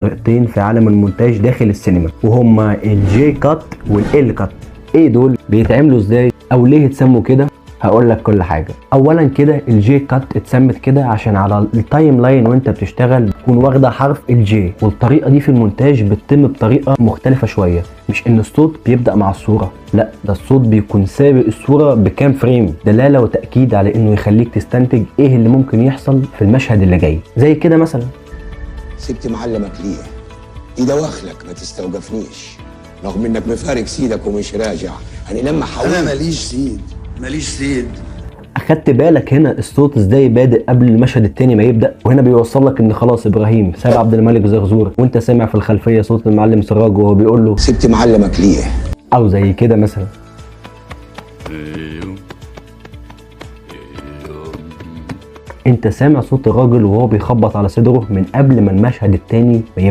طريقتين في عالم المونتاج داخل السينما، وهما ال J cut وال L cut. ايه دول؟ بيتعملوا ازاي؟ او ليه اتسموا كده؟ هقول لك كل حاجة. اولا كده ال J cut اتسمت كده عشان على ال timeline وانت بتشتغل بتكون واخده حرف ال J، والطريقة دي في المونتاج بتتم بطريقة مختلفة شوية. مش ان الصوت بيبدا مع الصورة، لا، ده الصوت بيكون سابق الصورة بكام frame، دلالة وتاكيد على انه يخليك تستنتج ايه اللي ممكن يحصل في المشهد اللي جاي. زي كده مثلا: سبت معلمك ليه؟ دي دواخلك ما تستوقفنيش، رغم انك مفارق سيدك ومش راجع. انا لما حاولت انا ماليش سيد، ماليش سيد. اخدت بالك هنا الصوت ازاي بادئ قبل المشهد التاني ما يبدا؟ وهنا بيوصل لك ان خلاص ابراهيم ساب عبد الملك زرزور، وانت سامع في الخلفية صوت المعلم سراج وهو بيقول له: سبت معلمك ليه؟ او زي كده مثلا: انت سامع صوت الراجل وهو بيخبط على صدره من قبل ما المشهد التاني ما